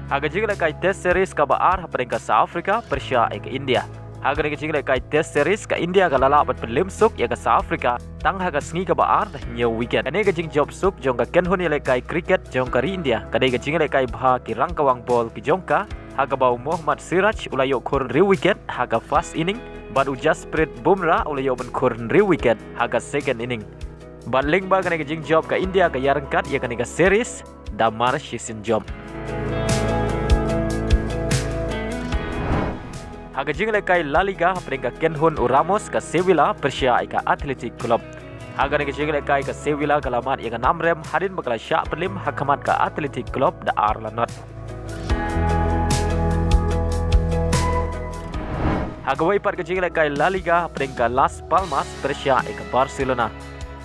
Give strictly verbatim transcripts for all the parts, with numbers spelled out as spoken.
Ha ka jinglehkai Test Series kaba ar hapdeng ka South Africa pyrshah ïa ka India. Ha kane ka jinglehkai Test Series ka India ka la lah ban pynlip suk ïa ka South Africa tang ha ka sngi kaba ar da hynñiew wicket. Kane ka jingjop suk jong ka kynhun ïalehkai cricket jong ka ri India ka dei ka jinglehkai ba ki rangkawang bol ki jong ka, ha kaba u Mohammad Siraj u la ïoh khur hynriew wicket ha ka first inning, bad u Jasprit Bumrah u la ïoh ban khur hynriew wicket ha ka second inning. Bad lyngba kane ka jingjop ka India ka ïaryngkat ïa kane ka series da mar shisien jop. Ha ka jinglehkai La Liga hapdeng ka kynhun u Ramos ka Sevilla pyrshah ïa ka Athletic Club. Ha kane ka jinglehkai ka Sevilla ka la mad ïa ka nam rem hadien ba ka la shah pynlip ha khmat ka Athletic Club da ar la not. Ha kawei pat ka jinglehkai La Liga hapdeng ka Las Palmas pyrshah ïa ka Barcelona.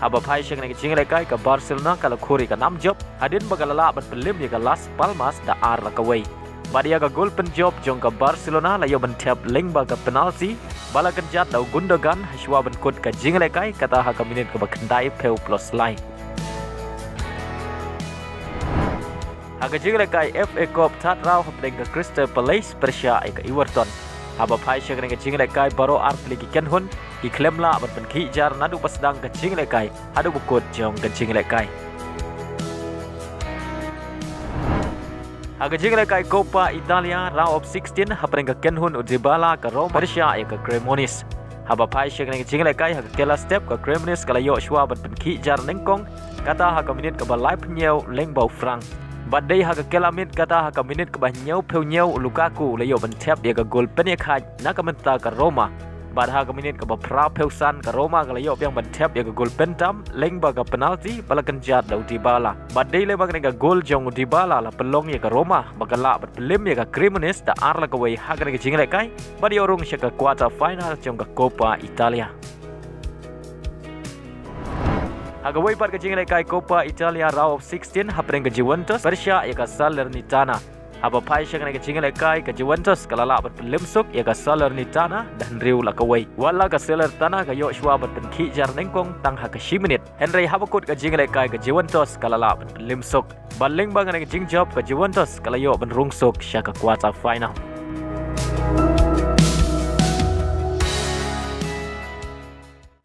Haba phai sha kane ka jinglehkai ka Barcelona ka la khur ïa ka nam jop hadien ba ka la lah ban pynlip ïa ka Las Palmas da ar la kawei. Bad ïa ka gol pynjop jong ka Barcelona la ïoh ban thep lyngba ka penalty ba la kynjat da u Gundogan hashwa ban kut ka jinglehkai kata ha ka minit kaba khyndai phew plus lai. Ha ka jinglehkai F A Cup thad raw hapdeng ka Crystal Palace pyrshah ïa ka Everton. Haba phai sha kane ka jinglehkai baroh arphew ki kynhun ki khlem lah ban pynkhih jar naduh ba sdang ka jinglehkai haduh ba kut jong ka jinglehkai. Ha ka jinglehkai Coppa Italia round of sixteen hapdeng ka kynhun u Dybala ka Roma pyrshah ïa ka Cremonese. Haba phai sha kane ka jinglehkai ha ka kylla step ka Cremonese ka la ïoh shuwa ban pynkhih jar nyngkong kata ha ka minit kaba laiphew hynñiew lyngba u Frank. Bad dei ha ka kylla miet kata ha ka minit kaba hynñiewphew hynñiew u Lukaku u la ïoh ban thep ïa ka gol pynïakhaid na ka bynta ka Roma. Bad ha ka minit kaba phraphew san ka Roma ka la ïoh biang ban thep ïa ka gol pyntam lyngba ka penalty ba la kynjat da u Dybala. Bad dei lyngba kane ka gol jong u Dybala la pynlong ïa ka Roma ba ka lah ban pynlip ïa ka Cremonese da ar la kawei ha kane ka jinglehkai bad ïoh rung sha ka quarter final jong ka Coppa Italia. Ha kawei pat ka jinglehkai Coppa Italia round of sixteen hapdeng ka Juventus pyrshah ïa ka Salernitana. Haba phai sha kane ka jinglehkai ka Juventus ka la lah ban pynlip suk ïa ka Salernitana da hynriew la kawei. Wat la ka Salernitana ka ïoh shuwa ban pynkhih jar nyngkong tang ha ka shi minit, hynrei haba kut ka jinglehkai ka Juventus ka la lah ban pynlip suk. Bad lyngba kane ka jingjop ka Juventus ka la ïoh ban rung suk sha ka quarter final.